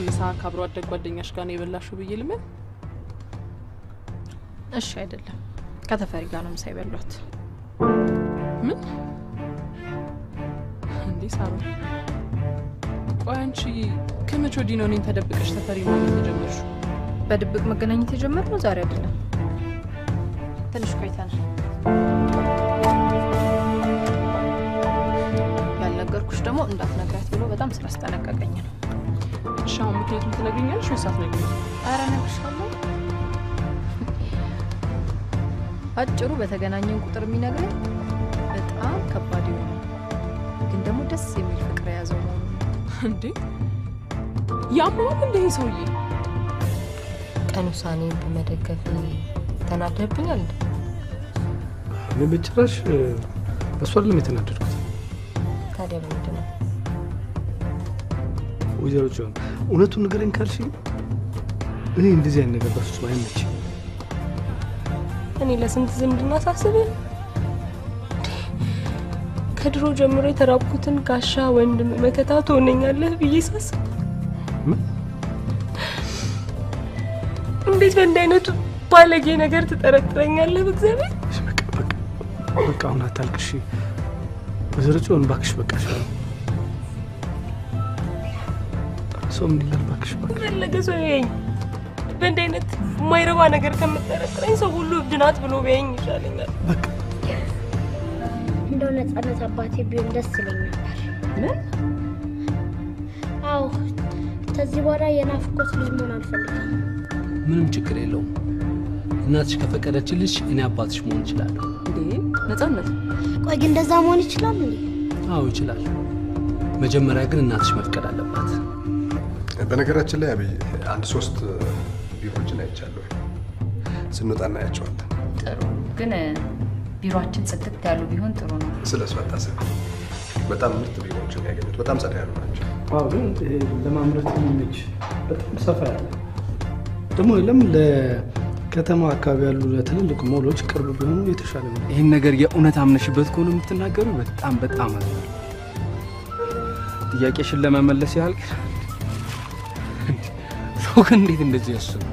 ምሳ ከአብሮ አደግ ጓደኛሽ ጋር ነው የበላሽው ብዬ ልመን? እሺ አይደለም፣ ከተፈሪ ጋር ነው ምሳ የበሏት። ምን እንዴ ሳሮ፣ ቆይ አንቺ ከመቼ ወዲህ ነው እኔን ተደብቀሽ ተፈሪ ማግኘት የጀመርሽው? በድብቅ መገናኘት የጀመርነው ዛሬ አይደለም፣ ትንሽ ቆይተናል። ያልነገርኩሽ ደግሞ እንዳትነግራት ብሎ በጣም ስላስጠነቀቀኝ ነው። እሺ አሁን ምክንያቱም ትነግሪኛለሽ ወይስ አትነግሪኝም? ኧረ እነግርሻለሁ። አጭሩ በተገናኘን ቁጥር የሚነግረኝ በጣም ከባድ የሆነ ግን ደግሞ ደስ የሚል ፍቅር የያዘው መሆኑ ነው። እንዴ ያማል እንደ ይሄ ሰውዬ። ቀን ውሳኔን በመደገፍ ተናደብኛል። እኔ በጭራሽ በእሱ አይደለም የተናደድኩት። ታዲያ በምንድን ነው? ወይዘሮ ጽዮን እውነቱን ንገረኝ ካልሽኝ እኔ እንደዚህ አይነት ነገር በፍጹም አይመችም። እኔ ለስንት ዝምድና ሳስብህ ከድሮ ጀምሮ የተራብኩትን ጋሻ ወንድም መከታ ትሆነኛለህ ብዬ ሳስብ እንዴት በእንዲህ አይነቱ ባለጌ ነገር ትጠረጥረኛለህ? በእግዚአብሔር በቃ አሁን አታልቅሽ ወይዘሮ ጽዮን እባክሽ፣ በቃሽ። ሰው ምን ይላል? እባክሽ እባክሽ። ፈለገ ሰው ያየኝ በእንዲህ አይነት የማይረባ ነገር ከምጠረጥረኝ ሰው ሁሉ እብድ ናት ብሎ ቢያየኝ ይሻለኛል። እንደው ነፃነት አባቴ ቢሆን ደስ ይለኝ ነበር። ምን? አዎ፣ ከዚህ በኋላ የናፍቆት ልጅ መሆን አልፈልግም። ምንም ችግር የለውም። እናትሽ ከፈቀደችልሽ እኔ አባትሽ መሆን እችላለሁ። እንዴ ነፃነት፣ ቆይ ግን እንደዛ መሆን ይችላል እንዴ? አዎ ይችላል። መጀመሪያ ግን እናትሽ መፍቀድ አለባት። በነገራችን ላይ አብይ አንድ 3 ቢሮዎችን አይቻለሁ። ስንወጣ እናያቸዋለን። ጥሩ ግን ቢሮአችን ጽድት ያሉ ቢሆን ጥሩ ነው። ስለ እሱ አታስብ። በጣም ምርጥ ቢሮዎችን ያገኙት በጣም ጸዳ ያሉ ናቸው። አዎ ግን ለማምረት የሚመች በጣም ሰፋ ያለ ደግሞ ለምን ለከተማ አካባቢ ያሉ ለትልልቅ ሞሎች ቅርብ ቢሆኑ የተሻለ ነው። ይህን ነገር የእውነት አምነሽበት ከሆነ የምትናገሩ በጣም በጣም አዝናለሁ። ጥያቄሽን ለመመለስ ያህል ሰው ግን እንዴት እንደዚህ ያስባል?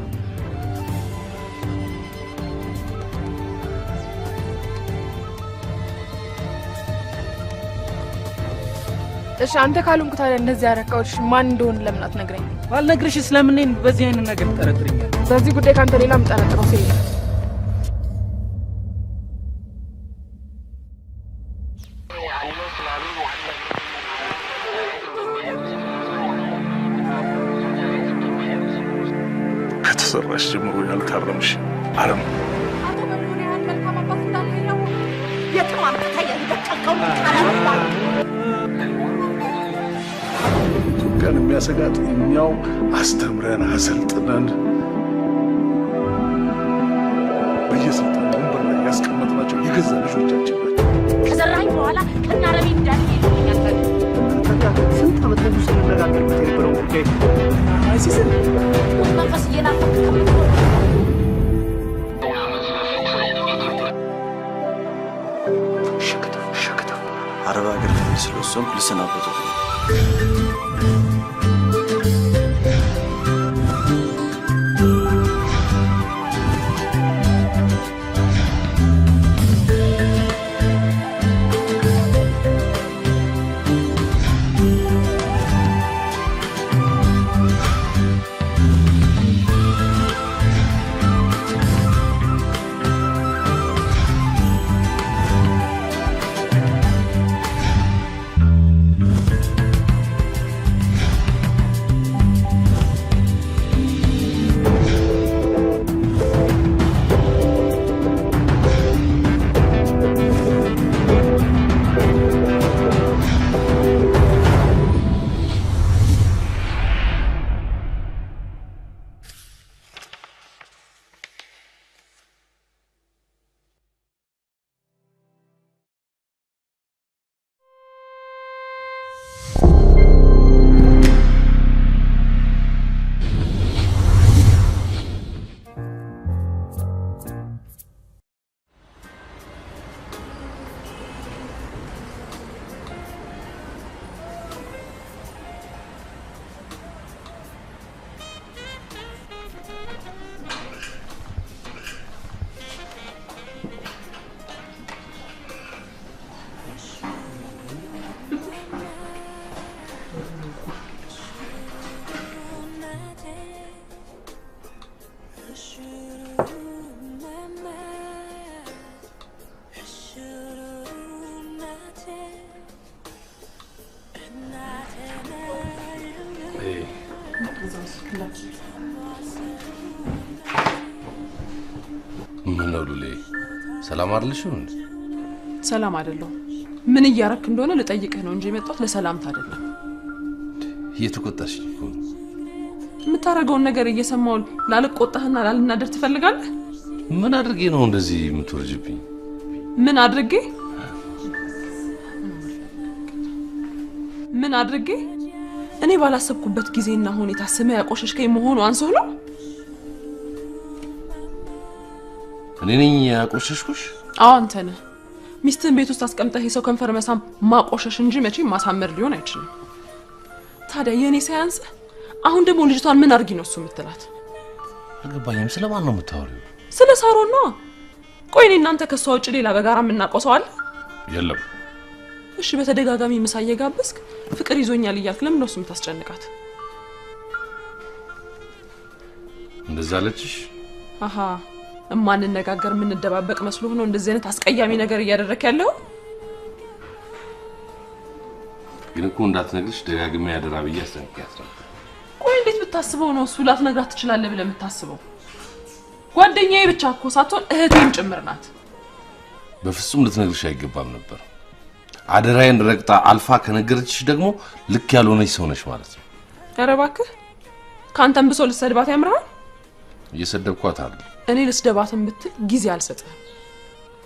እሺ አንተ ካልሆንኩ ታዲያ እንደዚህ ያረካሁሽ ማን እንደሆነ ለምን አትነግረኝም? ባልነግርሽስ ለምን እኔን በዚህ አይነት ነገር ትጠረጥሪኛለሽ? በዚህ ጉዳይ ካንተ ሌላ የምጠረጥረው ሰው የለም። ከተሰራሽ ጀምሮ ያልታረምሽ አረም አቶ በልሁን ያህል መልካም አባት እንዳለ የለው። የትም አምጥተህ የደቀቀውን ቃል ኢትዮጵያን የሚያሰጋት እኛው አስተምረን አሰልጥነን በየስልጣን ወንበር ላይ ያስቀመጥናቸው የገዛ ልጆቻችን ናቸው። ከዘራኝ በኋላ ከናረሚ እንዳለ ይሉኛል። ስንት ዓመት ሙሉ ስንነጋገርበት የነበረውን ጉዳይ አይሲስን መንፈስ እየናፈቅ ከምትኖር አረብ ሀገር ልሄድ ስለወሰንኩ ልሰናበተው ነው። ምን ነው ሉሌ፣ ሰላም አይደለሽም እንዴ? ሰላም አይደለሁም። ምን እያረክ እንደሆነ ልጠይቅህ ነው እንጂ የመጣሁት ለሰላምታ አይደለም። እየተቆጣሽ እኮ ነው። የምታደርገውን ነገር እየሰማሁ ላልቆጣህና ላልናደር ትፈልጋለህ? ምን አድርጌ ነው እንደዚህ የምትወርጅብኝ? ምን አድርጌ ምን አድርጌ? እኔ ባላሰብኩበት ጊዜና ሁኔታ ስምህ ያቆሸሽከኝ መሆኑ አንሶ ነው? እኔ ነኝ ያቆሸሽኩሽ? አዎ አንተ ነህ። ሚስትህን ቤት ውስጥ አስቀምጠህ የሰው ከንፈር መሳም ማቆሸሽ እንጂ መቼም ማሳመር ሊሆን አይችልም። ታዲያ የእኔ ሳያንስህ አሁን ደግሞ ልጅቷን ምን አድርጊ ነው እሱ የምትላት? አልገባኝም። ስለማን ነው የምታወሪው? ስለ ሳሮን ነዋ። ቆይ እኔ እናንተ ከእሷ ውጭ ሌላ በጋራ የምናውቀው ሰው አለ? የለም። እሺ በተደጋጋሚ ምሳ እየጋበዝክ ፍቅር ይዞኛል እያልክ ለምን ነው እሱ የምታስጨንቃት? እንደዛ አለችሽ? አሃ እማንነጋገር የምንደባበቅ መስሎ ነው እንደዚህ አይነት አስቀያሚ ነገር እያደረክ ያለው? ግን እኮ እንዳትነግርሽ ደጋግሜ አደራ ብዬ አስጠንቅቄያት ነበር። ቆይ እንዴት ብታስበው ነው እሱ ላትነግራት ትችላለህ ብለህ የምታስበው? ጓደኛዬ ብቻ እኮ ሳትሆን እህቴም ጭምር ናት። በፍጹም ልትነግርሽ አይገባም ነበር። አደራዬን ረግጣ አልፋ ከነገረችሽ ደግሞ ልክ ያልሆነች ሰው ነሽ ማለት ነው። ኧረ እባክህ ከአንተም ብሶ ልትሰድባት ያምርሃል? እየሰደብኳት አይደል። እኔ ልስደባትን ብትል ጊዜ አልሰጥህም።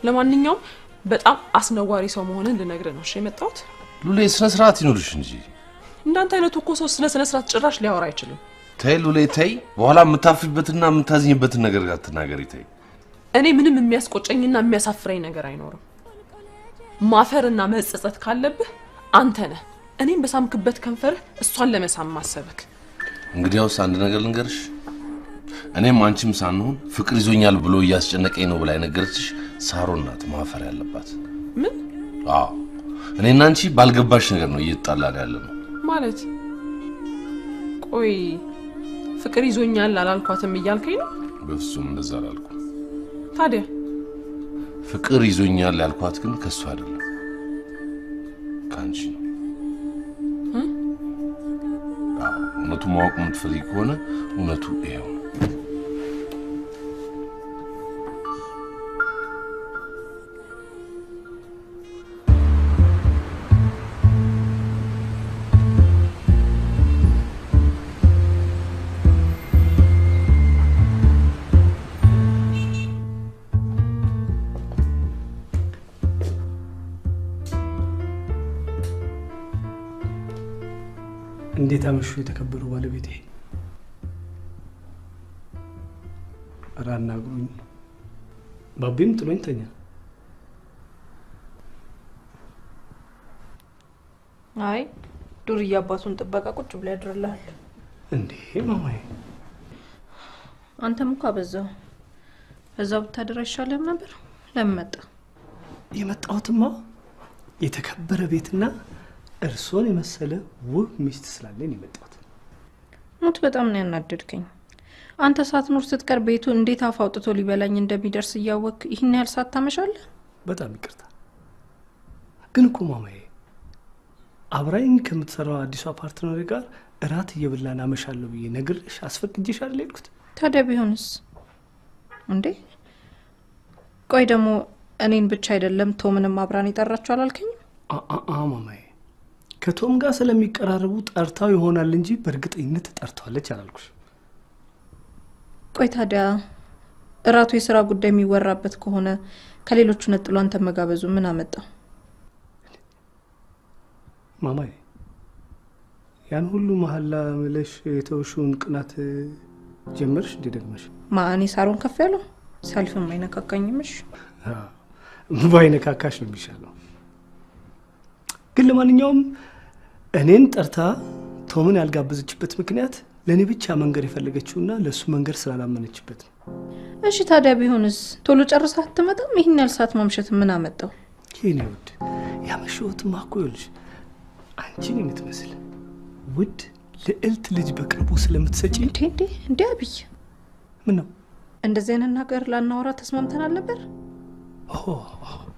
ለማንኛውም በጣም አስነዋሪ ሰው መሆንን ልነግርህ ነው እሺ የመጣሁት። ሉሌ ስነ ስርዓት ይኑርሽ እንጂ። እንዳንተ አይነቱ እኮ ሰው ስለ ስነ ስርዓት ጭራሽ ሊያወራ አይችልም። ተይ ሉሌ ተይ፣ በኋላ የምታፍሪበትና የምታዝኝበትን ነገር ጋር አትናገሪ። ተይ። እኔ ምንም የሚያስቆጨኝና የሚያሳፍረኝ ነገር አይኖርም። ማፈርና መጸጸት ካለብህ አንተ ነህ። እኔም በሳምክበት ከንፈርህ እሷን ለመሳም ማሰብክ። እንግዲያውስ አንድ ነገር ልንገርሽ፣ እኔም አንቺም ሳንሆን ፍቅር ይዞኛል ብሎ እያስጨነቀኝ ነው ብላ የነገረችሽ ሳሮን ናት ማፈር ያለባት። ምን? አዎ እኔና አንቺ ባልገባሽ ነገር ነው እየተጣላን ያለ ነው። ማለት? ቆይ ፍቅር ይዞኛል አላልኳትም እያልከኝ ነው? በፍጹም እንደዛ አላልኩም። ታዲያ ፍቅር ይዞኛል ያልኳት ግን ከሱ አይደለም ከአንቺ ነው። እውነቱ ማወቅ የምትፈልጊ ከሆነ እውነቱ ይሄው ነው። እንዴት አመሹ የተከበሩ ባለቤቴ? ኧረ አናግሩኝ። ባቢም ጥሎኝ ተኛ። አይ ዱርዬ አባቱን ጥበቃ ቁጭ ብሎ ያድርልሃል። እንዴ ማማዬ፣ አንተም እኮ አበዛው። እዛው ብታድር አይሻልህም ነበር? ለምን መጣ? የመጣሁትማ የተከበረ ቤትና እርሶን የመሰለ ውብ ሚስት ስላለኝ የመጣሁት። ሙት በጣም ነው ያናደድከኝ። አንተ ሳትኖር ስትቀር ቤቱ እንዴት አፍ አውጥቶ ሊበላኝ እንደሚደርስ እያወቅህ ይህን ያህል ሰዓት ታመሻለህ? በጣም ይቅርታ። ግን እኮ ማማዬ አብራኝ ከምትሰራው አዲሷ partner ጋር እራት እየበላን አመሻለሁ ብዬ ነግሬሽ አስፈቅጄሽ አይደል የሄድኩት? ታዲያ ቢሆንስ እንዴ? ቆይ ደግሞ እኔን ብቻ አይደለም ቶምንም አብራን የጠራችሁ አላልከኝም? አ ማማዬ ከቶም ጋር ስለሚቀራረቡ ጠርታው ይሆናል እንጂ በእርግጠኝነት ጠርታዋለች አላልኩሽ። ቆይ ታዲያ እራቱ የስራ ጉዳይ የሚወራበት ከሆነ ከሌሎቹ ነጥሎ አንተ መጋበዙ ምን አመጣው? ማማዬ ያን ሁሉ መሐላ ምለሽ የተውሽውን ቅናት ጀመርሽ እንዴ ደግመሽ? ማ እኔ ሳሮን ከፍ ያለው ሰልፍም አይነካካኝም። እሺ ባይነካካሽ ነው የሚሻለው። ግን ለማንኛውም እኔን ጠርታ ቶምን ያልጋበዘችበት ምክንያት ለኔ ብቻ መንገር የፈለገችውና ለሱ መንገር ስላላመነችበት ነው። እሺ ታዲያ ቢሆንስ ቶሎ ጨርሰህ አትመጣም? ይሄን ያህል ሰዓት ማምሸት ምን አመጣው? የኔ ውድ ያመሸሁትማ እኮ ይኸውልሽ አንቺን የምትመስል ውድ ልዕልት ልጅ በቅርቡ ስለምትሰጪ። እንዴ እንዴ እንዴ አብይ ምን ነው እንደዚህ አይነት ነገር ላናወራ ተስማምተን አልነበር? ኦ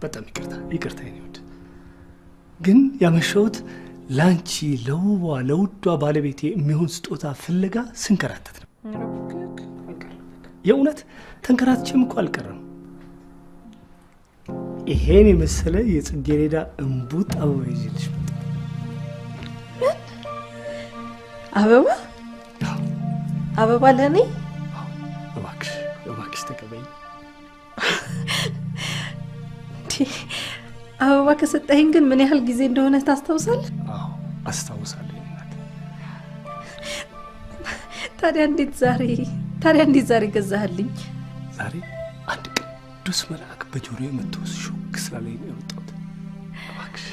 በጣም ይቅርታ ይቅርታ የኔ ውድ። ግን ያመሸሁት ላንቺ ለውቧ ለውዷ ባለቤቴ የሚሆን ስጦታ ፍለጋ ስንከራተት ነው። የእውነት ተንከራትቼም እኮ አልቀረም። ይሄን የመሰለ የጽጌረዳ እምቡጥ አበባ ይዤልሽ መጣሁ። አበባ? አበባ ለእኔ? እባክሽ እባክሽ ተቀበይኝ። አበባ ከሰጠኸኝ ግን ምን ያህል ጊዜ እንደሆነ ታስታውሳለህ? አዎ አስታውሳለሁ። እናት ታዲያ እንዴት ዛሬ ገዛህልኝ? ዛሬ አንድ ቅዱስ መልአክ በጆሮዬ መጥቶ ሹክ ስላለኝ ነው የመጣሁት። እባክሽ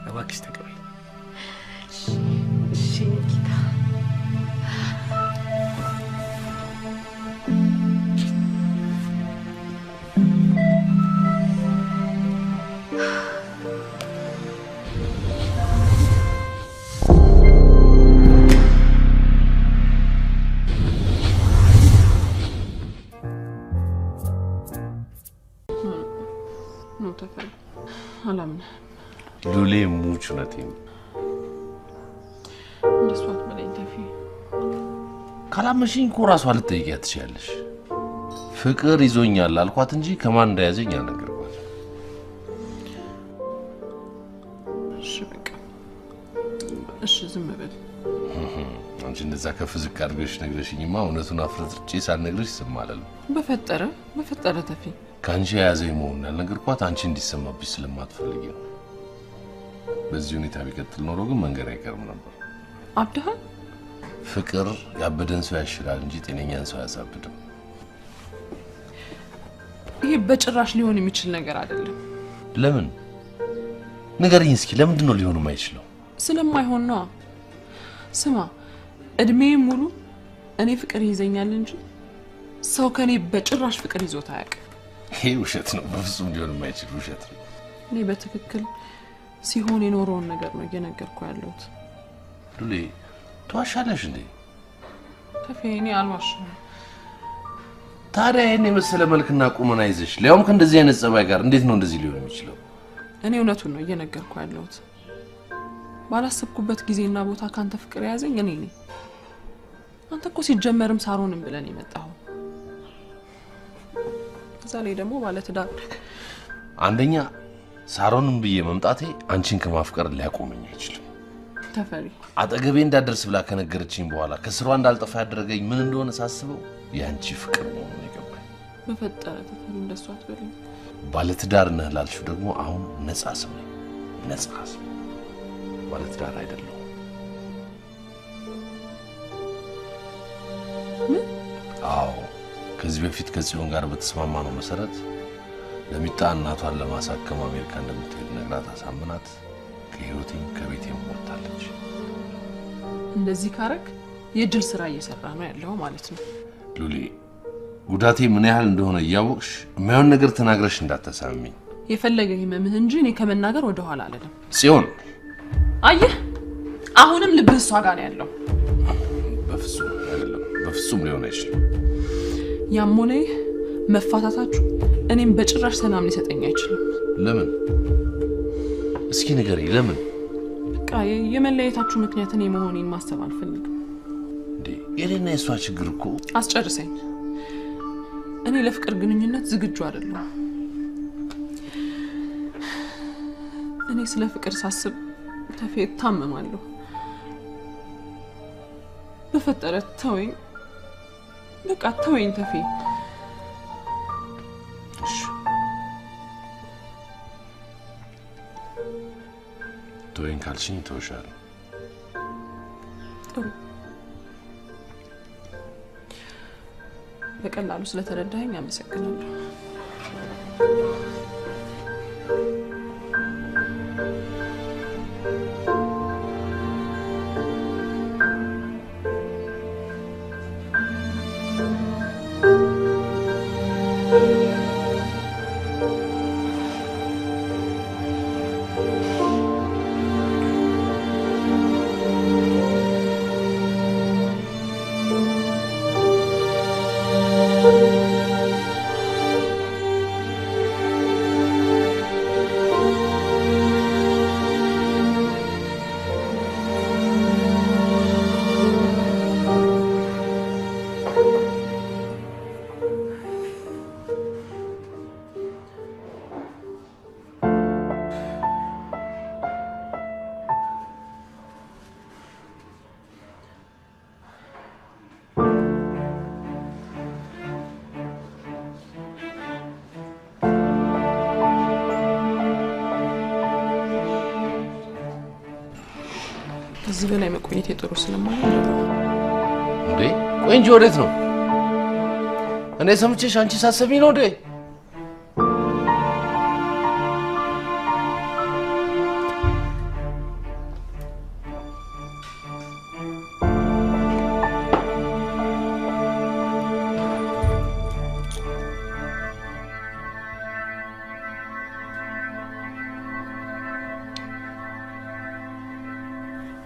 እባክሽ ተቀበይኝ። እሺ ጌታ። ሉሌ ሙች እውነቴን እንደሱ አትበለኝ ተፊ። ካላመንሽኝ እኮ እራሷ ልትጠይቂያት ትችያለሽ። ፍቅር ይዞኛል አልኳት እንጂ ከማን እንደያዘኝ አልነገርኳትም። እሺ በቃ እሺ፣ ዝም በል። አንቺ እንደዛ ከፍ ዝቅ አድርገሽ ነግረሽኝማ እውነቱን አፍረጥጬ ሳልነግርሽ ዝም አላልኩም። በፈጠረ በፈጠረ ተፊ፣ ከአንቺ የያዘኝ መሆኑን ያልነገርኳት አንቺ እንዲሰማብሽ ስለማትፈልጊ ነው። በዚህ ሁኔታ ቢቀጥል ኖሮ ግን መንገድ አይቀርም ነበር። አብደሃል። ፍቅር ያበደን ሰው ያሽራል እንጂ ጤነኛን ሰው አያሳብድም። ይሄ በጭራሽ ሊሆን የሚችል ነገር አይደለም። ለምን ንገሪኝ እስኪ፣ ለምንድን ነው ሊሆን የማይችለው? ስለማይሆን ነዋ። ስማ፣ እድሜ ሙሉ እኔ ፍቅር ይዘኛል እንጂ ሰው ከኔ በጭራሽ ፍቅር ይዞት አያውቅም። ይሄ ውሸት ነው። በፍጹም ሊሆን የማይችል ውሸት ነው። እኔ በትክክል ሲሆን የኖረውን ነገር ነው እየነገርኩ ያለሁት። ሉሌ ትዋሻለሽ እንዴ? ተፌ፣ እኔ አልዋሽም። ታዲያ ይሄን የመሰለ መልክና ቁመና ይዘሽ ሊያውም ከእንደዚህ አይነት ጸባይ ጋር እንዴት ነው እንደዚህ ሊሆን የሚችለው? እኔ እውነቱን ነው እየነገርኩ ያለሁት። ባላሰብኩበት ጊዜና ቦታ ካንተ ፍቅር የያዘኝ እኔ ነኝ። አንተ እኮ ሲጀመርም ሳሮንም ብለን የመጣኸው፣ እዛ ላይ ደግሞ ባለትዳር። አንደኛ ሳሮንም ብዬ መምጣቴ አንቺን ከማፍቀር ሊያቆመኝ አይችልም። ተፈሪ፣ አጠገቤ እንዳደርስ ብላ ከነገረችኝ በኋላ ከስሯ እንዳልጠፋ ያደረገኝ ምን እንደሆነ ሳስበው የአንቺ ፍቅር መሆኑን የገባኝ። በፈጠረ ተፈሪ፣ እንደሱ አትበለኝ። ባለትዳር ነህ ላልሽው ደግሞ አሁን ነፃ ሰው ነኝ። ነፃ ሰው፣ ባለትዳር አይደለሁም። ምን? አዎ፣ ከዚህ በፊት ከጽዮን ጋር በተስማማነው መሰረት ለሚጣ እናቷን ለማሳከም አሜሪካ እንደምትሄድ ነግራት አሳምናት ከህይወቴም ከቤቴም ወጥታለች። እንደዚህ ካረክ የጅል ስራ እየሰራ ነው ያለው ማለት ነው። ሉሌ፣ ጉዳቴ ምን ያህል እንደሆነ እያወቅሽ የማይሆን ነገር ተናግረሽ እንዳታሳምኝ። የፈለገ ህመምህ እንጂ እኔ ከመናገር ወደ ኋላ አልልም። ጽዮን፣ አየህ፣ አሁንም ልብህ እሷ ጋር ነው ያለው። በፍጹም አይደለም፣ በፍጹም ሊሆን አይችልም። ያም ሆነ ይህ መፋታታችሁ እኔም በጭራሽ ሰላም ሊሰጠኝ አይችልም። ለምን? እስኪ ንገሪኝ፣ ለምን? በቃ የመለየታችሁ ምክንያት እኔ መሆኔን ማሰብ አልፈልግም። እንዴ፣ የኔና የእሷ ችግር እኮ አስጨርሰኝ። እኔ ለፍቅር ግንኙነት ዝግጁ አይደለሁም። እኔ ስለ ፍቅር ሳስብ ተፌ እታመማለሁ። በፈጠረ ተወኝ፣ በቃ ተወኝ ተፌ። ተወኝ ካልሽኝ ተውሻለሁ። ጥሩ፣ በቀላሉ ስለተረዳኸኝ አመሰግናለሁ። ከዚህ በላይ መቆየት የጥሩ ስለማይሆን እንዴ? ቆይ እንጂ ወዴት ነው? እኔ ሰምቼሽ አንቺ ሳትሰሚ ነው እንዴ?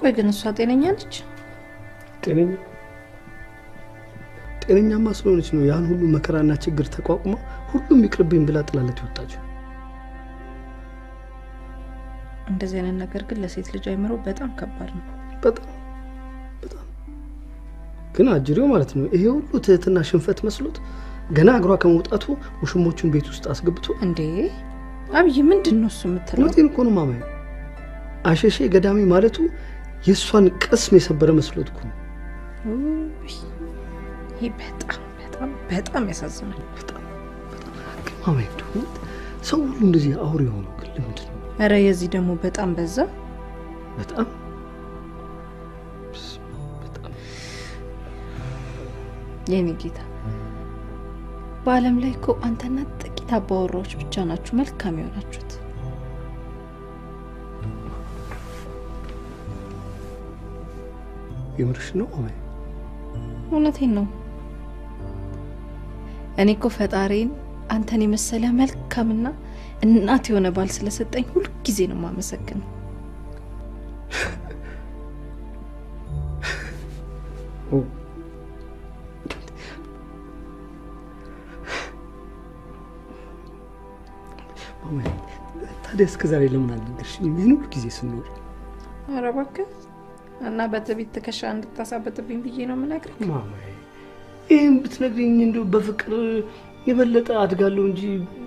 ቆይ ግን እሷ ጤነኛ ነች? ጤነኛ ጤነኛማ ስለሆነች ነው ያን ሁሉ መከራና ችግር ተቋቁማ ሁሉም ይቅርብኝ ብላ ጥላለት የወጣችው። እንደዚህ አይነት ነገር ግን ለሴት ልጅ አይምሮ በጣም ከባድ ነው። በጣም በጣም። ግን አጅሬው ማለት ነው ይሄ ሁሉ ትህትና ሽንፈት መስሎት ገና እግሯ ከመውጣቱ ውሽሞቹን ቤት ውስጥ አስገብቶ። እንዴ አብይ፣ ምንድን ነው እሱ የምትለው? እውነቴን እኮ ነው ማማዬ። አሸሼ ገዳሚ ማለቱ የእሷን ቅስም የሰበረ መስሎት እኮ ነው። ይሄ በጣም በጣም በጣም ያሳዝናል። በጣም በጣም። ግን ማማዬ እንደው ሰው ሁሉ እንደዚህ አውሬ የሆነው ግን ለምንድን ነው? ኧረ የዚህ ደግሞ በጣም በዛ። በጣም በጣም። የኔ ጌታ፣ በዓለም ላይ እኮ አንተና ጥቂት አባወራዎች ብቻ ናችሁ መልካም የሆናችሁት። የምርሽ ነው ማማዬ? እውነቴን ነው። እኔ እኮ ፈጣሪን አንተን የመሰለ መልካምና እናት የሆነ ባል ስለሰጠኝ ሁል ጊዜ ነው የማመሰግነው። ማማዬ፣ ታዲያ እስከ ዛሬ ለምን አልነገርሽኝም? ይህን ሁሉ ጊዜ ስንኖር። ኧረ እባክህ፣ እና በትዕቢት ትከሻ እንድታሳበጥብኝ ብዬ ነው የምነግርህ። ማማዬ፣ ይህን ብትነግሪኝ እንደው በፍቅር የበለጠ አድጋለሁ እንጂ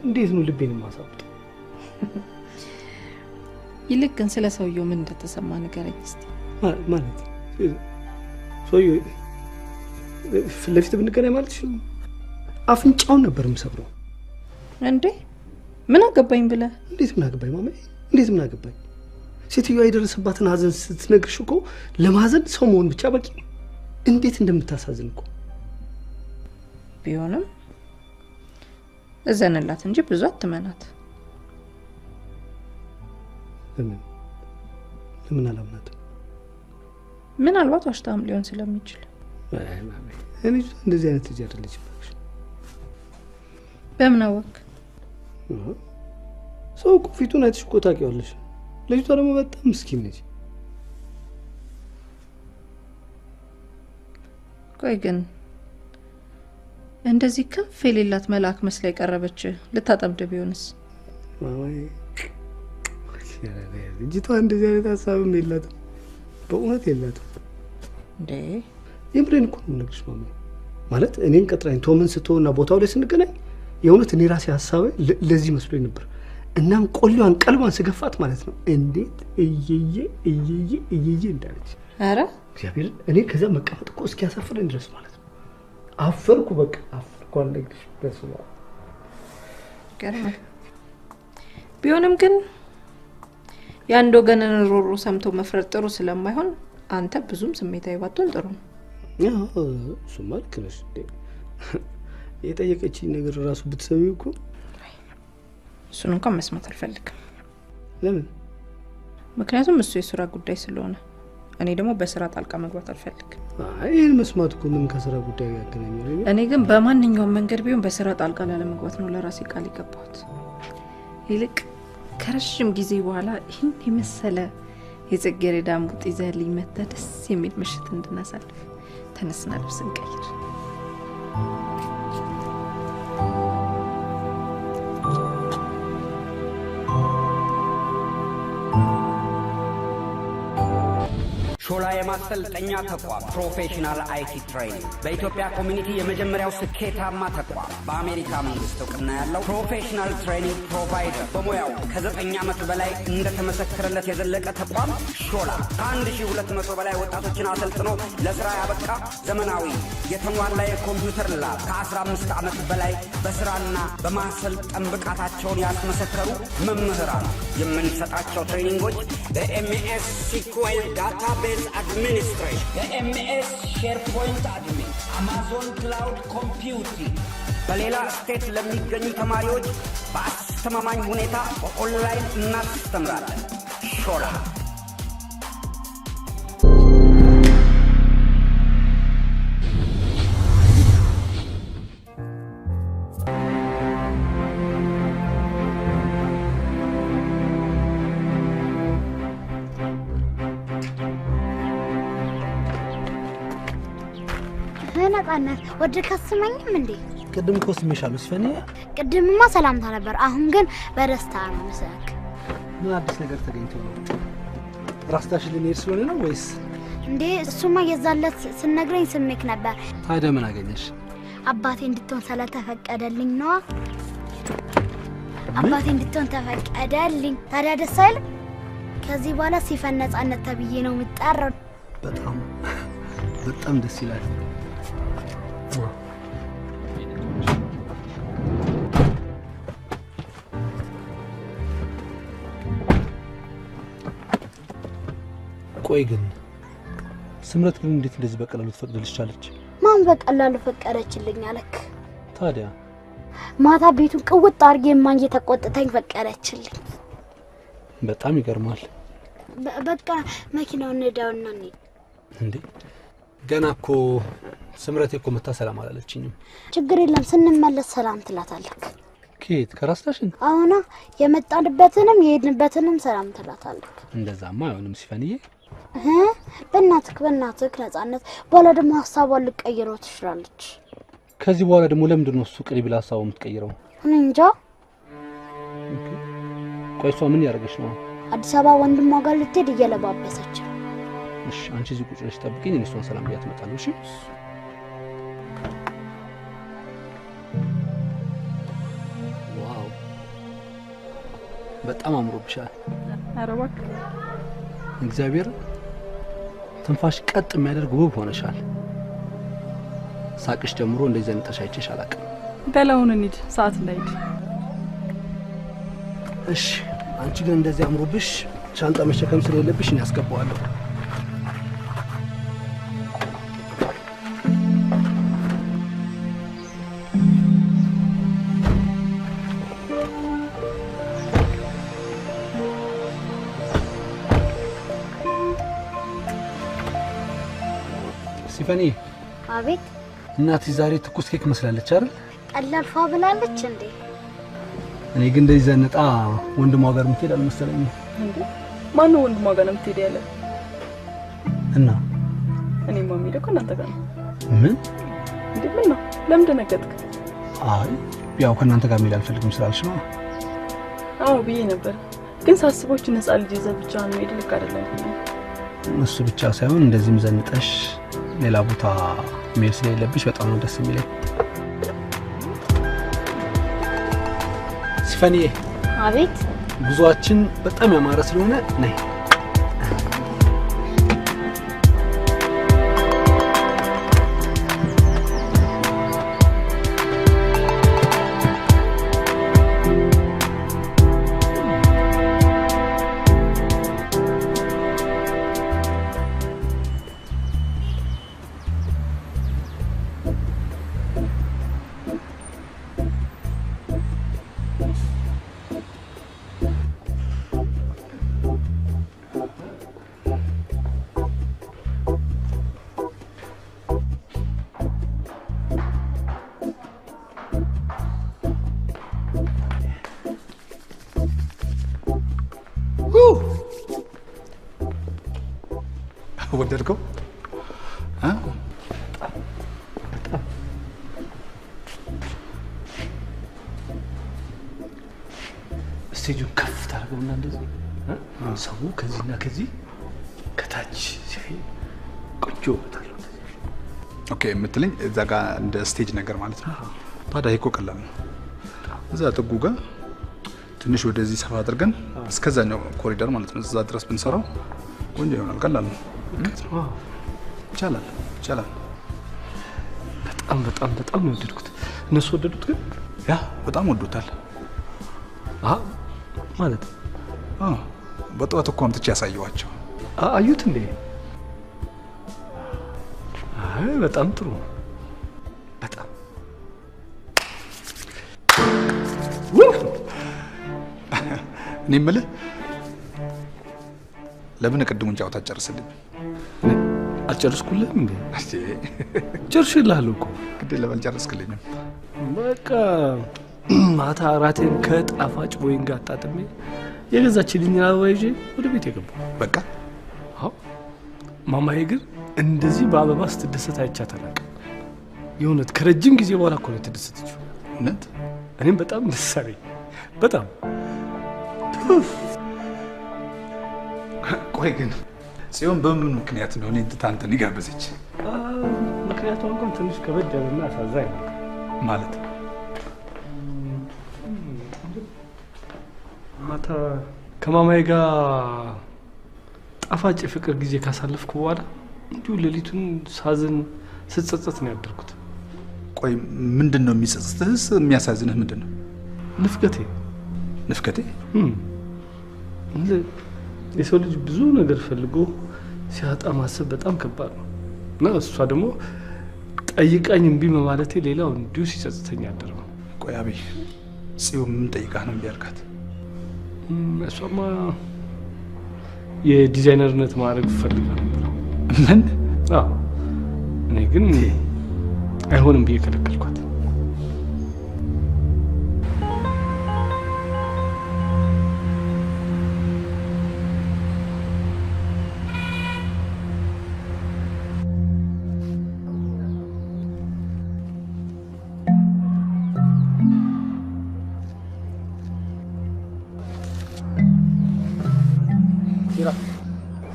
እንዴት ነው ልቤን የማሳብጠው? ይልቅ ግን ስለ ሰውየው ምን እንደተሰማ ንገረኝ እስቲ። ማለት ሰውየው ፊት ለፊት ብንገናኝ ማለት ነው አፍንጫውን ነበር የምሰብረው። እንዴ ምን አገባኝ ብለህ? እንዴት ምን አገባኝ ማማዬ? እንዴት ምን አገባኝ? ሴትዮዋ የደረሰባትን ሀዘን ስትነግርሽ እኮ ለማዘን ሰው መሆን ብቻ በቂ ነው። እንዴት እንደምታሳዝን እኮ። ቢሆንም እዘንላት እንጂ ብዙ አትመናት። ለምን ለምን አላምናትም? ምናልባት ዋሽታም ሊሆን ስለሚችል። አይ ማማዬ፣ እኔ እንደዚህ አይነት ልጅ አይደለችም። በምን አወቅ? ሰው እኮ ፊቱን አይተሽ እኮ ታውቂዋለሽ። ልጅቷ ደግሞ በጣም ምስኪን ነች። ቆይ ግን እንደዚህ ክንፍ የሌላት መልአክ መስላ የቀረበች ልታጠምድ ቢሆንስ? ማማዬ፣ ልጅቷ እንደዚህ አይነት ሀሳብም የላትም፣ በእውነት የላትም። እንዴ የምሬን እኮ ነው የምነግርሽ ማማዬ። ማለት እኔን ቀጥራኝ ቶምን ስትሆንና ቦታው ላይ ስንገናኝ የእውነት እኔ ራሴ ሀሳቤ ለዚህ መስሎኝ ነበር። እናም ቆሌዋን ቀልቧን ስገፋት ማለት ነው እንዴት እየየ እየየ እየየ እንዳለች። ኧረ እግዚአብሔር፣ እኔ ከዛ መቀመጥ እኮ እስኪያሳፍረኝ ድረስ ማለት ነው አፈርኩ። በቃ አፈርኩ። አልነግርሽ። በስመ አብ። ይገርማል። ቢሆንም ግን የአንድ ወገንን ሮሮ ሰምቶ መፍረድ ጥሩ ስለማይሆን አንተ ብዙም ስሜታዊ ባትሆን ጥሩ ነው። እሱማ ልክ ነሽ። የጠየቀችኝ ነገር ራሱ ብትሰሚው እኮ። እሱን እንኳን መስማት አልፈልግም። ለምን? ምክንያቱም እሱ የስራ ጉዳይ ስለሆነ፣ እኔ ደግሞ በስራ ጣልቃ መግባት አልፈልግም። አይ ይህን መስማት እኮ ምን ከስራ ጉዳይ ያገናኛል? እኔ ግን በማንኛውም መንገድ ቢሆን በስራ ጣልቃ ላለመግባት ነው ለራሴ ቃል የገባሁት። ይልቅ ከረዥም ጊዜ በኋላ ይህን የመሰለ የጽጌረዳ እምቡጥ ይዘህልኝ መጥተህ ደስ የሚል ምሽት እንድናሳልፍ ተነስና ልብስ እንቀይር። ሾላ የማሰልጠኛ ተቋም professional IT training በኢትዮጵያ community የመጀመሪያው ስኬታማ ተቋም፣ በአሜሪካ መንግስት እውቅና ያለው professional training provider፣ በሙያው ከ9 ዓመት በላይ እንደተመሰከረለት የዘለቀ ተቋም ሾላ ከ1200 በላይ ወጣቶችን አሰልጥኖ ለስራ ያበቃ፣ ዘመናዊ የተሟላ የኮምፒውተር lab፣ ከ15 ዓመት በላይ በስራና በማሰልጠን ብቃታቸውን ያስመሰከሩ መምህራን። የምንሰጣቸው training ኦች በ MS SQL database Database administration፣ በ MS SharePoint admin፣ Amazon cloud computing በሌላ state ለሚገኙ ተማሪዎች በአስተማማኝ ሁኔታ በኦንላይን እናስተምራለን። ሾላ። ነጻነት፣ ወደ ከስመኝም እንዴ? ቅድም እኮ ስሜሻለሁ ሲፈኒ። ቅድምማ ሰላምታ ነበር፣ አሁን ግን በደስታ ነው ምስክ። ምን አዲስ ነገር ተገኝቶ ነው? ራስታሽን ልንሄድ ስለሆነ ነው ወይስ? እንዴ እሱማ የዛለት ስነግረኝ ስሜክ ነበር። ታዲያ ምን አገኘሽ? አባቴ እንድትሆን ስለተፈቀደልኝ ነዋ። አባቴ እንድትሆን ተፈቀደልኝ። ታዲያ ደስ አይልም? ከዚህ በኋላ ሲፈን ነጻነት ተብዬ ነው የምጠራው። በጣም በጣም ደስ ይላል። ቆይ ግን ስምረት ግን እንዴት እንደዚህ በቀላሉ ትፈቅድልሽ ቻለች? ማን በቀላሉ ፈቀደችልኝ አለክ? ታዲያ ማታ ቤቱን ቅውጥ አድርጌ ማን እየተቆጥተኝ ፈቀደችልኝ። በጣም ይገርማል። በቃ መኪናውን ንዳውና እንሂድ። እንዴ ገና እኮ ስምረቴ እኮ መታ ሰላም አላለችኝም። ችግር የለም፣ ስንመለስ ሰላም ትላታለህ። ከየት? ከራስታሽን? አሁና የመጣንበትንም የሄድንበትንም ሰላም ትላታለህ። እንደዛማ አይሆንም ሲፈንዬ። በእናትህ በእናትህ ነጻነት፣ በኋላ ደግሞ ሀሳቧን ልትቀይረው ትችላለች። ከዚህ በኋላ ደግሞ ለምንድን ነው እሱ ቅሪ ብላ ሀሳቧን የምትቀይረው? እኔ እንጃ። ቆይ እሷ ምን ያደረገች ነው? አዲስ አበባ ወንድሟ ጋር ልትሄድ እየለባበሰች። እሺ አንቺ እዚህ ቁጭ ብለሽ ጠብቂኝ፣ እኔ እሷን ሰላም ብያት እመጣለሁ። እሺ wow በጣም አምሮብሻል። ኧረ እባክህ። እግዚአብሔር ትንፋሽ ቀጥ የሚያደርግ ውብ ሆነሻል። ሳቅሽ ጀምሮ እንደዚህ አይነት አይቼሽ አላውቅም። በል አሁን እንሂድ፣ ሰዓት እንዳይሄድ። እሺ አንቺ ግን እንደዚህ አምሮብሽ ሻንጣ መሸከም ስለሌለብሽ እኔ አስገባዋለሁ። ሲፈኒ። አቤት። እናትሽ ዛሬ ትኩስ ኬክ መስላለች አይደል? ቀላል ፏ ብላለች እንዴ? እኔ ግን እንደዚህ ዘንጣ ወንድሟ ጋር የምትሄድ አልመሰለኝም። እንዴ ማነው ወንድሟ ጋር ነው የምትሄድ ያለ? እና እኔማ የምሄደው ከእናንተ ጋር ነው። ምን? እንዴ ምን ነው? ለምን ደነገጥክ? አይ ያው ከእናንተ ጋር መሄድ አልፈልግም ስላልሽ ነው። አዎ ብዬ ነበር፣ ግን ሳስበው ይህችን ህፃን ልጅ ይዘህ ብቻህን መሄድ ልክ አይደለም። እሱ ብቻ ሳይሆን እንደዚህም ዘንጠሽ ሌላ ቦታ መሄድ ስለሌለብሽ በጣም ነው ደስ የሚለኝ። ሲፈኒዬ። አቤት። ጉዟችን በጣም ያማረ ስለሆነ ነይ። ወደድከው? stage ኡን ከፍ ታደርገውና እንደዚህ ሰው ከዚህና ከዚህ ከታች ሲያይ ቆንጆ ውበት አለው። Okay የምትለኝ እዛ ጋር እንደ stage ነገር ማለት ነው። ታዲያ ይሄ እኮ ቀላል ነው። እዛ ጥጉ ጋር ትንሽ ወደዚህ ሰፋ አድርገን እስከዛኛው ኮሪደር ማለት ነው እዛ ድረስ ብንሰራው ቆንጆ ይሆናል። ቀላል ነው። ይቻላል ይቻላል። በጣም በጣም በጣም ነው የወደድኩት። እነሱ ወደዱት ግን? ያ በጣም ወዶታል። አሃ ማለት አዎ፣ በጠዋት እኮ አምጥቼ ያሳየኋቸው። አዩት እንዴ? አይ በጣም ጥሩ በጣም እኔ የምልህ ለምን ቅድሙን ጨዋታ አትጨርስልኝ? አልጨርስኩልህም እንዴ? ጨርሼልሃለሁ እኮ። ግድ የለም አልጨርስክልኝም። በቃ ማታ እራቴን ከጣፋጭ ወይን ጋር አጣጥሜ የገዛችልኝን አበባ ይዤ ወደ ቤት የገባሁ። በቃ አዎ። ማማዬ ግን እንደዚህ በአበባ ስትደሰት አይቻት አላውቅም። የእውነት ከረጅም ጊዜ በኋላ እኮ ነው የተደሰተችው። እውነት? እኔም በጣም ደስ አለኝ። በጣም ቆይ ግን ጽዮን በምን ምክንያት ነው እኔን ትታ አንተን የጋበዘች? ምክንያቱ እንኳን ትንሽ ከበድ ያለና አሳዛኝ ነው። ማለት ማታ ከማማዬ ጋር ጣፋጭ የፍቅር ጊዜ ካሳለፍኩ በኋላ እንዲሁ ሌሊቱን ሳዝን ስጸጸት ነው ያደርኩት። ቆይ ምንድን ነው የሚጸጽትህስ? የሚያሳዝንህ ምንድን ነው? ንፍቀቴ። ንፍቀቴ? የሰው ልጅ ብዙ ነገር ፈልጎ ሲያጣ ማሰብ በጣም ከባድ ነው እና እሷ ደግሞ ጠይቃኝ እምቢ በማለቴ ሌላው እንዲሁ ሲጸጽተኝ ያደረው። ቆይ አብይ፣ ጽዮን ምን ጠይቃህ ነው እምቢ ያልካት? እሷማ የዲዛይነርነት ማዕረግ ፈልጋ ነበር። ምን? አዎ፣ እኔ ግን አይሆንም ብዬ ከለከልኳት።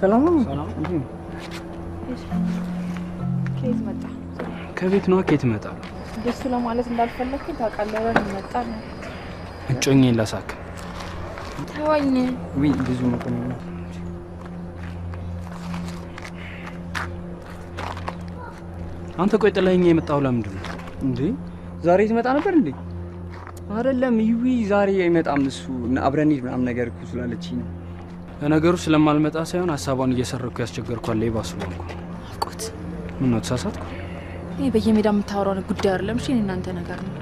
ሰላም ነው። ከየት መጣ? ከቤት ነዋ። ከየት እመጣለሁ? እንደሱ ለማለት እንዳልፈለግኩኝ ታውቃለህ። ለምን መጣ ነው? እጮኛዬን ላሳክም። ተወኝ። ውይ ብዙ መቆም ነው። አንተ ቆይ ጥለኸኝ የመጣኸው ለምንድን ነው እንዴ? ዛሬ ትመጣ ነበር እንዴ? አይደለም ይዊ ዛሬ አይመጣም እሱ። አብረን እንሂድ ምናምን ነገር እኮ ስላለችኝ ነው። ለነገሩ ስለማልመጣ ሳይሆን ሀሳቧን እየሰረኩ ያስቸገርኳት ሌባ ስለሆንኩ። ናፍቆት። ምነው ተሳሳትኩ? ይሄ በየሜዳ የምታወራው ጉዳይ አይደለም። እሺ እናንተ ነገር ነው።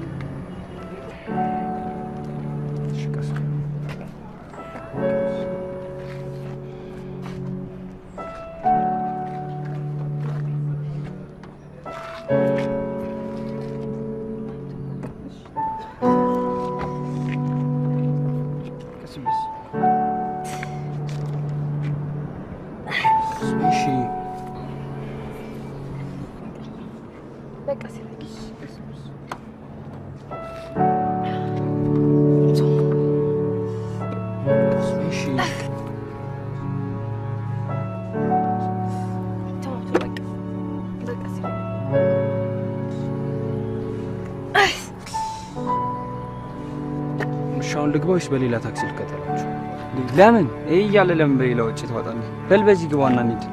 አሁን ልግባ ወይስ በሌላ ታክሲ ልከተላችሁ? ለምን ይሄ እያለ ለምን በሌላ ወጪ ትወጣለህ? በል በዚህ ግባና እንሂድ።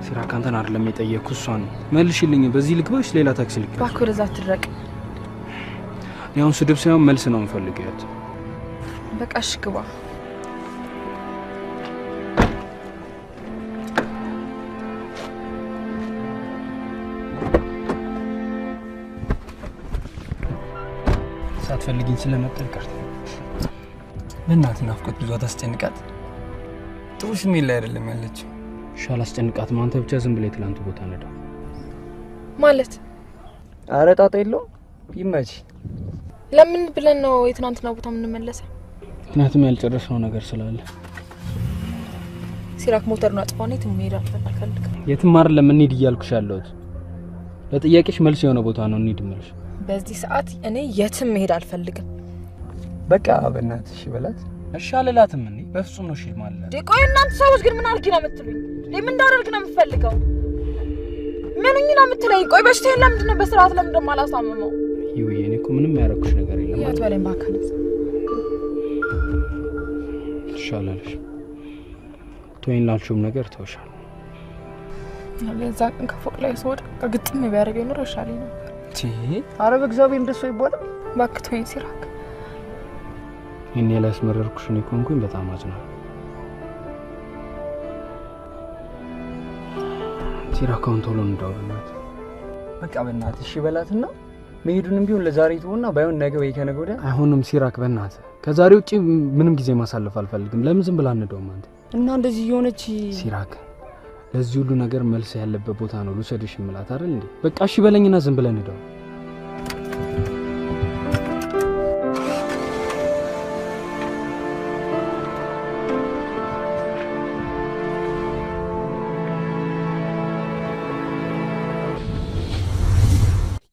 ሲራክ አንተን አይደለም የጠየቅኩህ እሷን ነው። መልሽልኝ። በዚህ ልግባ ወይስ ሌላ ታክሲ ልከተል? እባክህ ወደዛ አትድረቅ። እኔ አሁን ስድብ ሳይሆን መልስ ነው የምፈልገው። ያት በቃ እሺ ግባ። ሳትፈልጊኝ ስለመጣ ይቅርታ። በእናትህ ናፍቆት ብዙ አታስጨንቃት። ጥሩ ስሜት ላይ አይደለም ያለችው። እሺ አላስጨንቃትም። አንተ ብቻ ዝም ብለህ የትላንቱ ቦታ ነዳ ማለት። ኧረ ጣጣ የለውም ይመች። ለምን ብለን ነው የትናንትና ቦታ የምንመለሰው? ምክንያቱም ያልጨረስነው ነገር ስላለ። ሲራክ ሞተሩን አጥፋው። የትም መሄድ አልፈልግም። የትም አይደለም እንሂድ እያልኩሽ ያለሁት። ለጥያቄሽ መልስ የሆነ ቦታ ነው እንሂድ የምልሽ። በዚህ ሰዓት እኔ የትም መሄድ አልፈልግም። በቃ በእናትሽ በላት። እሺ አልላትም። እኔ በፍጹም ነው እሺ ማለት። ቆይ እናንተ ሰዎች ግን ምን አድርጊ ነው የምትሉኝ? ምን እንዳደርግ ነው የምትፈልገው? ምንኝ ነው የምትለኝ? ቆይ በሽታዬን ለምንድን ነው በስርዓት ለምንድን ነው የማላሳምመው? ይኸው እኔ እኮ ምንም ያደረኩሽ ነገር የለም። አትበለኝ እባክህ። እሺ አላለሽ። ተወኝ ላልሽውም ነገር ተውሻለሁ። የዛ ቀን ከፎቅ ላይ ስወድቅ ግጥም ቢያደርገኝ ኖሮ ይሻለኝ ነበር። ኧረ በእግዚአብሔር እንደሱ አይባልም። እባክህ ተወኝ ሲራክ። እኔ ላስመረርኩሽ እኔ ከሆንኩኝ በጣም አዝናለሁ። ሲራክ አሁን ቶሎ እንዳው በእናትህ። በቃ በእናትህ እሺ በላትና መሄዱንም ቢሆን ለዛሬ ተውና ባይሆን ነገ ወይ ከነገ ወዲያ። አይሆንም ሲራክ፣ በእናትህ ከዛሬ ውጪ ምንም ጊዜ ማሳለፍ አልፈልግም። ለምን ዝም ብላ አንደውም አንተ? እና እንደዚህ የሆነች ሲራክ፣ ለዚህ ሁሉ ነገር መልስ ያለበት ቦታ ነው ልውሰድሽ የምላት አይደል እንዴ? በቃ እሺ በለኝና ዝም ብለን እንደው።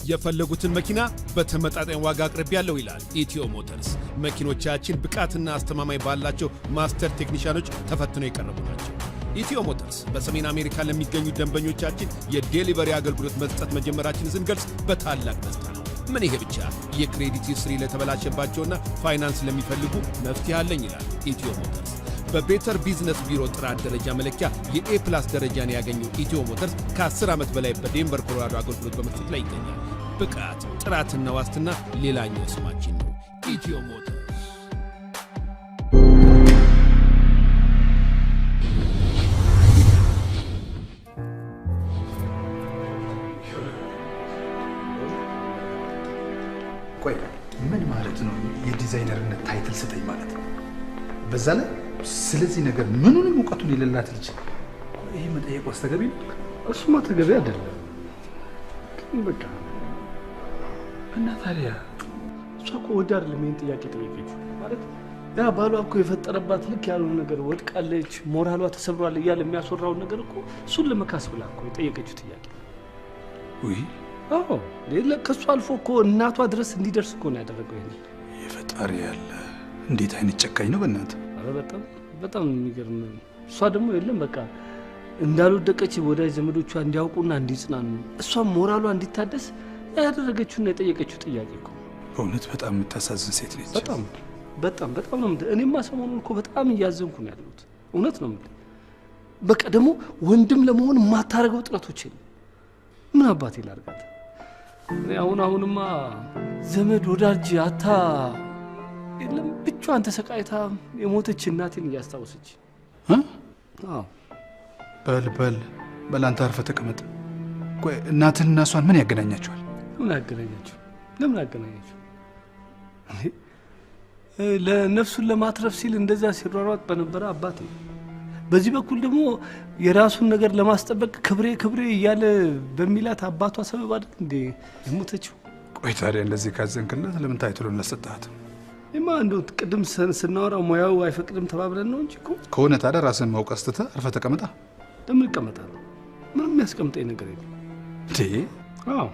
የፈለጉትን መኪና በተመጣጣኝ ዋጋ አቅርቤያለሁ ይላል ኢትዮ ሞተርስ። መኪኖቻችን ብቃትና አስተማማኝ ባላቸው master ቴክኒሻኖች ተፈትነው የቀረቡ ናቸው። ኢትዮ ሞተርስ በሰሜን አሜሪካ ለሚገኙ ደንበኞቻችን የ delivery አገልግሎት መስጠት መጀመራችንን ስንገልጽ በታላቅ ደስታ ነው። ምን ይሄ ብቻ፣ የ credit history ለተበላሸባቸውና ፋይናንስ ለሚፈልጉ መፍትሄ አለኝ ይላል ኢትዮ ሞተርስ። በ Better Business Bureau ጥራት ደረጃ መለኪያ የ A plus ደረጃን ያገኘው ኢትዮ ሞተርስ ከ10 ዓመት በላይ በዴንቨር ኮሎራዶ አገልግሎት በመስጠት ላይ ይገኛል። ብቃት፣ ጥራትና ዋስትና ሌላኛው ስማችን ነው። ኢትዮ ሞተርስ። ቆይ ምን ማለት ነው? የዲዛይነርነት title ስጠኝ ማለት ነው። በዛ ላይ ስለዚህ ነገር ምኑንም እውቀቱን የሌላት ልጅ ይሄ መጠየቅ ተገቢ ነው? እሱማ ተገቢ አይደለም። ግን በቃ እና ታዲያ እሷ እኮ ወዳ አይደለም ይሄን ጥያቄ ጠየቀችው። ማለት ያ ባሏ እኮ የፈጠረባት ልክ ያልሆነ ነገር ወድቃለች፣ ሞራሏ ተሰብሯል እያለ የሚያስወራውን ነገር እኮ እሱን ለመካስ ብላ እኮ የጠየቀችው ጥያቄ። ውይ አዎ፣ ከእሱ አልፎ እኮ እናቷ ድረስ እንዲደርስ እኮ ነው ያደረገው። ይሄን የፈጣሪ ያለ እንዴት አይነት ጨካኝ ነው በእናትህ! ኧረ በጣም በጣም የሚገርም። እሷ ደግሞ የለም በቃ እንዳልወደቀች ወዳጅ ዘመዶቿ እንዲያውቁና እንዲጽናኑ እሷም ሞራሏ እንዲታደስ ያደረገችውና የጠየቀችው ጥያቄ እኮ። በእውነት በጣም የምታሳዝን ሴት ነች። በጣም በጣም በጣም ነው። እኔማ ሰሞኑን እኮ በጣም እያዘንኩ ነው ያለሁት። እውነት ነው የምልህ። በቃ ደግሞ ወንድም ለመሆን የማታደርገው ጥረቶች የለም። ምን አባቴ ላድርጋት? እኔ አሁን አሁንማ ዘመድ ወዳጅ አታ የለም ብቻዋን ተሰቃይታ የሞተች እናቴን እያስታወሰች። አዎ በል በል በል አንተ አርፈህ ተቀመጥ። ቆይ እናትህንና እሷን ምን ያገናኛቸዋል? ምን አገናኛቸው? ለምን አገናኛቸው? ለነፍሱን ለማትረፍ ሲል እንደዛ ሲሯሯጥ በነበረ አባቴ፣ በዚህ በኩል ደግሞ የራሱን ነገር ለማስጠበቅ ክብሬ ክብሬ እያለ በሚላት አባቷ ሰበብ አይደል እንዴ የሞተችው? ቆይ ታዲያ እንደዚህ ካዘንክላት ለምን title ኡን አልሰጠሃትም? እማ እንደው ቅድም ስናወራ ሙያው አይፈቅድም ተባብለን ነው እንጂ እኮ። ከሆነ ታዲያ ራስን መውቀስ ትተህ አርፈህ ተቀመጣ። ለምን እቀመጣለሁ? ምንም የሚያስቀምጠኝ ነገር የለም። እንዴ? አዎ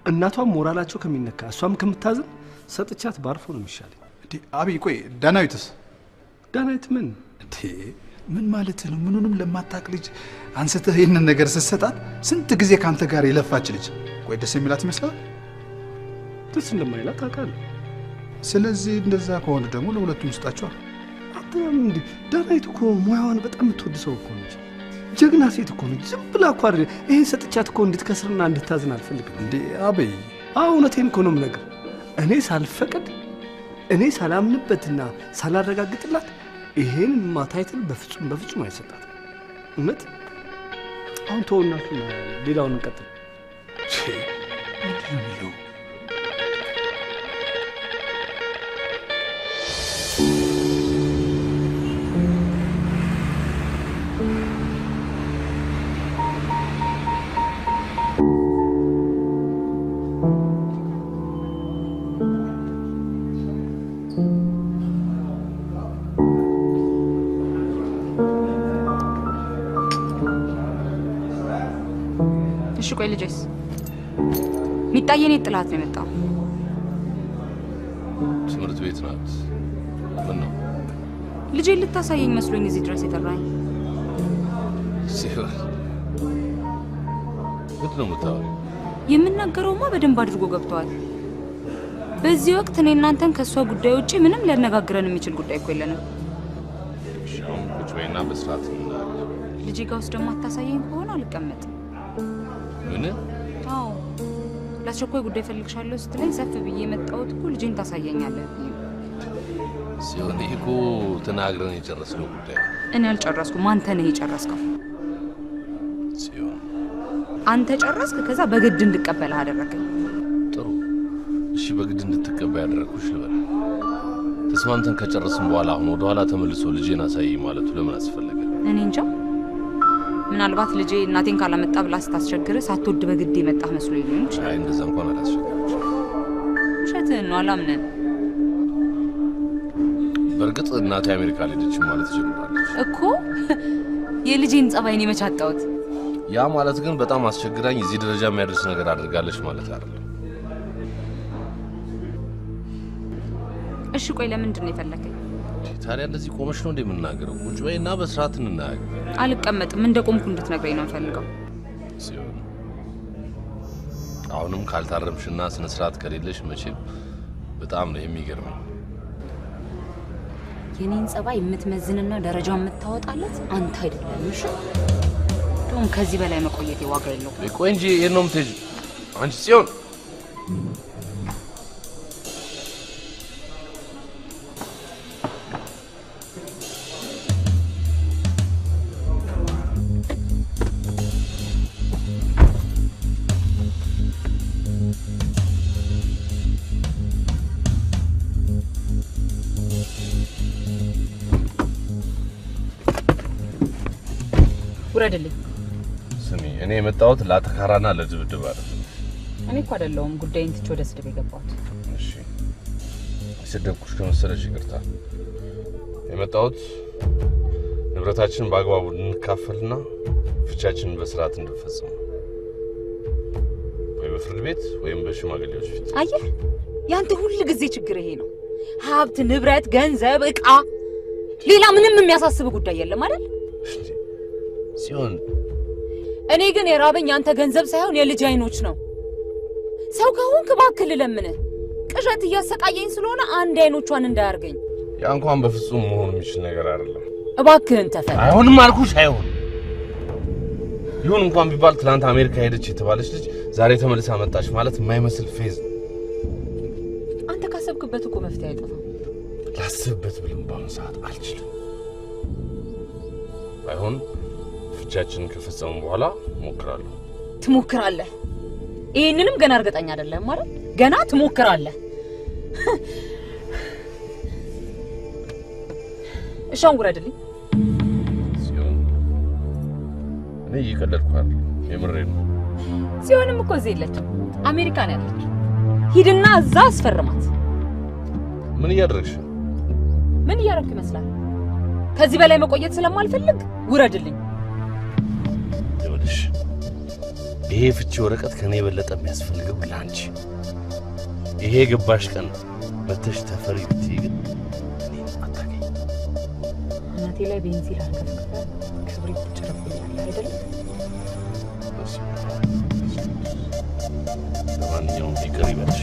እናቷም ሞራላቸው ከሚነካ እሷም ከምታዝን ሰጥቻት ባርፎ ነው የሚሻለኝ። እንዴ አብይ፣ ቆይ ዳናዊትስ? ዳናዊት ምን? እንዴ ምን ማለት ነው? ምኑንም ለማታውቅ ልጅ አንስተህ ይህንን ነገር ስትሰጣት ስንት ጊዜ ከአንተ ጋር የለፋች ልጅ ቆይ ደስ የሚላት ይመስላል? ደስ እንደማይላት አውቃለሁ። ስለዚህ እንደዛ ከሆነ ደግሞ ለሁለቱም ስጣቸዋል። አትም እንዴ ዳናዊት እኮ ሙያዋን በጣም የምትወድ ሰው እኮ ነች። ጀግና ሴት እኮ ነች። ዝም ብላ እኮ አይደል ይሄን ሰጥቻት እኮ እንድትከስርና እንድታዝን አልፈልግም። እንዴ አብይ፣ አዎ እውነቴን እኮ ነው የምነግርህ። እኔ ሳልፈቅድ እኔ ሳላምንበትና ሳላረጋግጥላት ይሄን title በፍጹም በፍጹም አይሰጣትም። እውነት አሁን ተውና ሌላውን እንቀጥል። ምንድን ነው የሚለው? እሺ ቆይ ልጄስ ሚጣዬ እኔ ጥላት ነው የመጣው። ትምህርት ቤት ናት። ምን ነው ልጄን ልታሳየኝ መስሎኝ እዚህ ድረስ የጠራኝ? ሲሆን ምንድን ነው የምታወሪው? የምናገረውማ በደንብ አድርጎ ገብተዋል። በዚህ ወቅት እኔ እናንተን ከእሷ ጉዳይ ውጪ ምንም ሊያነጋግረን የሚችል ጉዳይ እኮ የለንም። እሺ አሁን ቁጭ በይና በስርዓት እንናገር። ልጄ ጋ ውስጥ ደግሞ አታሳየኝ ከሆነ አልቀመጥም። ምን? አዎ ለአስቸኳይ ጉዳይ ፈልግሻለሁ ስትለኝ ሰፍ ብዬ የመጣሁት እኮ ልጄን ታሳየኛለህ ብዬ ነው። ሲሆን ይህ እኮ ተናግረን የጨረስነው ጉዳይ ነው። እኔ አልጨረስኩም፣ አንተ ነህ የጨረስከው። ጽዮን አንተ ጨረስክ፣ ከዛ በግድ እንድቀበልህ አደረከኝ። ጥሩ እሺ፣ በግድ እንድትቀበይ ያደረኩሽ ልበል። ተስማምተን ከጨረስን በኋላ አሁን ወደ ኋላ ተመልሶ ልጄን አሳይ ማለቱ ለምን አስፈለገ? እኔ እንጃ። ምናልባት ልጄ እናቴን ካላመጣ ብላ ስታስቸግርህ ሳትወድ በግድ የመጣህ መስሎ ሊሆን ይችላል። አይ እንደዛ እንኳን አላስቸገረችም። ውሸትህን ነው፣ አላምንህም። በእርግጥ እናቴ አሜሪካ አልሄደችም ማለት ጀምራለች እኮ። የልጄን ጸባይ እኔ መች አጣሁት? ያ ማለት ግን በጣም አስቸግራኝ እዚህ ደረጃ የሚያደርስ ነገር አድርጋለች ማለት አይደለም። እሺ ቆይ ለምንድን ነው የፈለከኝ? ታዲያ እንደዚህ ቆመሽ ነው እንደምናገረው? ቁጭ በይና በስርዓት እንናገር። አልቀመጥም፣ እንደ ቆምኩ እንድትነግረኝ ነው የምፈልገው። ጽዮን፣ አሁንም ካልታረምሽና ስነ ስርዓት ከሌለሽ መቼም በጣም ነው የሚገርመኝ። የኔን ጸባይ የምትመዝንና ደረጃ የምታወጣለት አንተ አይደለም። እሺ እንደውም ከዚህ በላይ መቆየቴ ዋጋ የለውም። ቆይ እንጂ የት ነው የምትሄጂው? አንቺ ጽዮን። ውረድልኝ። ስሚ፣ እኔ የመጣሁት ለአተካራና ለድብድብ አይደለም። እኔ እኮ አይደለሁም ጉዳይን ትቼ ወደ ስድብ የገባሁት። እሺ፣ የሰደብኩሽ ከመሰለሽ ይቅርታ። የመጣሁት ንብረታችንን በአግባቡ እንድንካፈልና ፍቻችንን በስርዓት እንድንፈጽም ወይ በፍርድ ቤት ወይም በሽማግሌዎች ፊት። አየህ፣ ያንተ ሁል ጊዜ ችግር ይሄ ነው። ሀብት፣ ንብረት፣ ገንዘብ፣ እቃ፣ ሌላ ምንም የሚያሳስብ ጉዳይ የለም አይደል? ሲሆን እኔ ግን የራበኝ አንተ ገንዘብ ሳይሆን የልጅ አይኖች ነው። ሰው ከሆንክ እባክህ ልለምንህ፣ ቅዠት እያሰቃየኝ ስለሆነ አንድ አይኖቿን እንዳያርገኝ። ያ እንኳን በፍጹም መሆን የሚችል ነገር አይደለም። እባክህን ተፈታ። አይሆንም አልኩሽ፣ አይሆንም። ይሁን እንኳን ቢባል ትናንት አሜሪካ ሄደች የተባለች ልጅ ዛሬ ተመልሳ መጣች ማለት የማይመስል ፌዝ። አንተ ካሰብክበት እኮ መፍትሄ አይጠፋም። ላስብበት ብልም በአሁኑ ሰዓት አልችልም። ባይሆን ፍቻችንን ከፈጸሙ በኋላ እሞክራለሁ። ትሞክራለህ? ይሄንንም ገና እርግጠኛ አይደለህም አይደል? ገና ትሞክራለህ። እሺ አሁን ውረድልኝ። ጽዮን፣ እኔ እየቀለድኩ አይደለም፣ የምሬን ነው። ጽዮንም እኮ እዚህ የለችም፣ አሜሪካ ነው ያለችው። ሂድና እዛ አስፈርማት። ምን እያደረግሽ ነው? ምን እያደረግክ ይመስላል? ከዚህ በላይ መቆየት ስለማልፈልግ ውረድልኝ። ይኸውልሽ ይሄ ፍቺ ወረቀት ከኔ የበለጠ የሚያስፈልገው ለአንቺ። ይሄ የገባሽ ቀን መተሽ ተፈሪ ብትይ ግን እኔን አታገኝም። እናቴ ላይ ቤንዚን አርከፍክፈህ ክብሪት ትጭርብኛለህ አይደለም? ለማንኛውም ይቅር ይበልሽ።